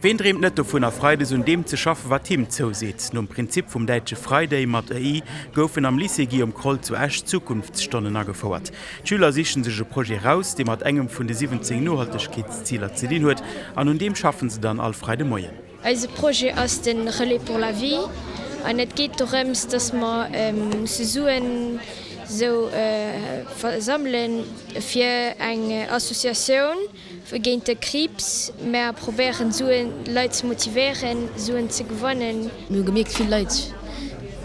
Ween dreemt net dovunner, freides un deem ze schaffen, wat him zouseet? Nom Prinzip vum däitsche Friday mat e i goufen am Lycée Guillaume Kroll zu Esch Zukunftsstonnen agefouert. D'Schüler sichen sech e Projet raus, dee mat engem vun de 17 Nohaltegkeetsziler ze dinn huet, an un deem schaffen se dann all Freidemoien. Eise Projet ass de Relais pour la vie an et geet dorëms, dass mer musse Suen sou versammelen fir eng Associatioun géint de Kriibs. Mer probéieren Suen, Leit ze motivéieren Suen ze gewannen. Mir hu gemierkt, vill Leit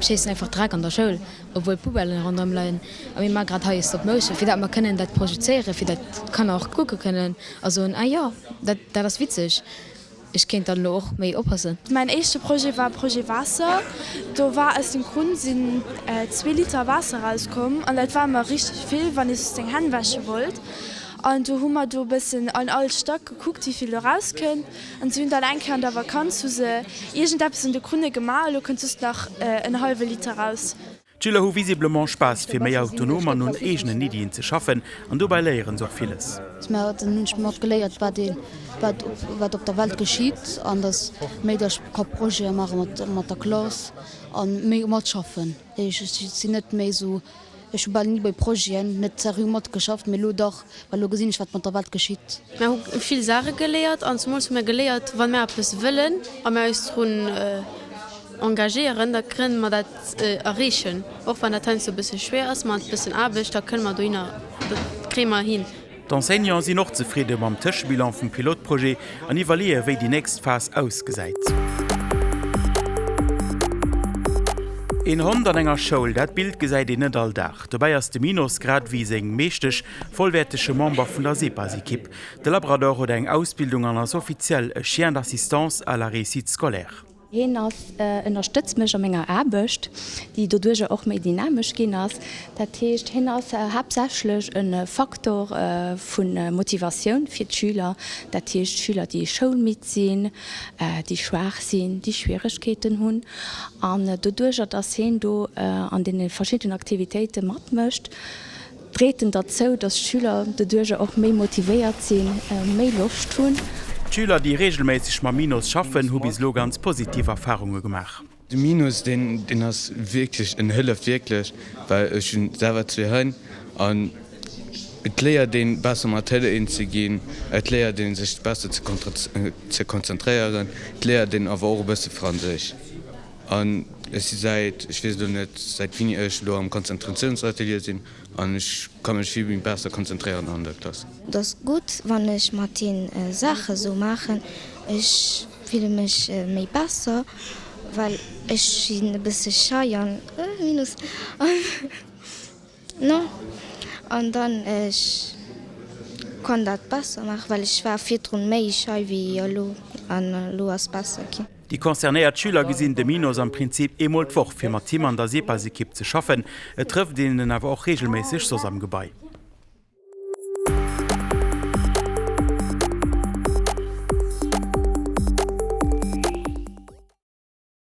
schéissen einfach Dreck an der Schoul, obwuel Poubellen ronderëm leien. A mir maache grad hei e Stop Motion, fir dat mer kënnen dat projezéieren, fir dat d'Kanner och kucke kënnen a soen, Ah jo, dat dat ass witzeg. Ech kéint dann elo och méi oppassen. Mäin éischte Projet war Projet Waasser. Do war aus dem Krunn sinn zwee Liter Waasser rauskomm an dat war ëmmer richteg vill, wann ee soss seng Hänn wäsche wollt. An do hu mer do e bëssen an all Stack gekuckt, wéi vill do rauskënnt. An si hunn dann eng Kéier an der Vakanz hu se iergendeppes un de Krunne gemaach, elo kënnt just nach en hallwe Liter raus. D'Schüler hu visiblement Spaass fir méi autonom an un eegenen Iddien ze schaffen an dobäi léieren se och villes. Mä dann hunn ech mat geléiert wat een, wat op, wat op der Welt geschitt an dass méi dass ech ka Projete maache mat, mat der Klass an méi matschaffen. Ech sinn net méi esou, ech hu bal ni bei Projeten net seriö matgeschafft, mee elo dach, well elo gesinn ech wat mat der Welt geschitt. Mär hu vill Saache geléiert an zemools hu mär geléiert, wa mär eppes wëllen a mär eis drun engagéieren, da kënne mer dat erreechen, och wann dat heiansdo e bësse schwéier ass. Mat e bëssen Aarbecht, da kënne mer dohinner, dat kréie mer hin. D'Enseignante sinn och zefridde mam Tëschebilan vum Pilotprojet an iwwerleeë wéi déi nächst Phas ausgesäit. Een Hond an enger Schoul, dat Bild gesäit een net all Dag. Dobäi ass de Minos, grad ewéi seng Meeschtesch, vollwäertege Member vun der Sepas-Ekipp. De Labrador huet eng Ausbildung an ass offiziell e Chien d'assistance à la réussite scolaire. Hien ass ënnerstëtzt mech a menger Aarbecht, déi doduercher och méi dynamesch ginn ass. Dat heescht, hien ass haaptsächlech e Faktor vu Motivatioun fir d'Schüler, dat heescht Schüler, déi schoulmidd sinn, déi schwaach sinn, déi Schwieregkeeten hunn. An doduercher, dass hien do an deene verschiddenen Aktivitéite matmécht, Dréit en derzou, dass d'Schüler doduercher och méi motivéiert sinn, méi Loscht hunn. D'Schüler, déi reegelméisseg mam Minos schaffen, hu bis elo ganz positiv Erfarunge gemaach. De Minos, deen deen ass wierklech, en hëlleft wierklech, well ech hunn selwer zwee Hënn an et léiert een besser mat Hënn eens ze ginn, et léiert een sech besser ze ze konzentréieren, et léiert een awer och e bësse Franséisch. An ech si säit, ech weess elo net säit wéini ech elo am Konzentratiounsatelier sinn an ech ka mech vill méi besser konzentréieren an der Klass. Et ass gutt wann ech mat him Saache sou maachen. Ech fille mech méi besser, well ech sinn e bësse schei an minus an non an dann ech kann dat besser maachen, well ech war virdrun méi schei wéi elo an elo ass besser ginn. Déi concernéiert Schüler gesinn de Minos am Prinzip eemol d'Woch, fir mat him an der SEPAS-Ekipp ze schaffen. Et trëfft een en awer och reegelméisseg soss am Gebai.